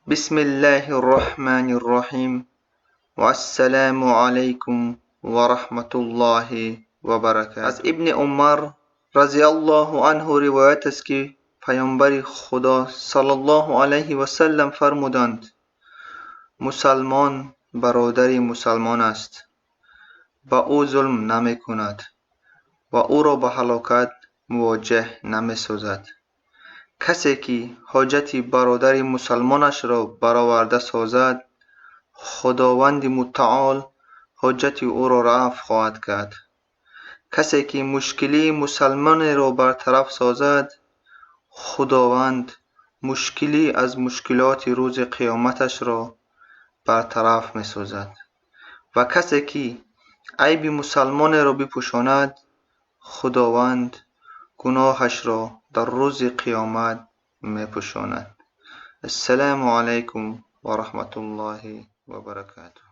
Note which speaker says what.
Speaker 1: Бисмиллаҳи рраҳмани рраҳим. Вассалому алайкум ва раҳматуллоҳи ва баракатуҳ. Аз Ибни Умар разияллоҳу анҳу ривоят аст, ки Паёмбари Худо саллаллоҳу алайҳи васаллам фармуданд: мусалмон бародари мусалмон аст, ба ӯ зулм намекунад ва ӯро ба ҳалокат мувоҷҷаҳ намесозад. Касе ки ҳоҷати бародари мусалмонашро бароварда созад, Худованди Мутаол ҳоҷати ӯро рафъ хоҳад кард. Касе ки мушкилии мусалмонеро бартараф созад, Худованд мушкилӣ аз мушкилоти рӯзи қиёматашро бартараф месозад. Ва касе ки айби мусалмонеро бипӯшонад, Худованд гуноҳашро дар рӯзи қиёмат мепӯшонад. Ассалому алайкум ва раҳматуллоҳи ва баракатуҳ.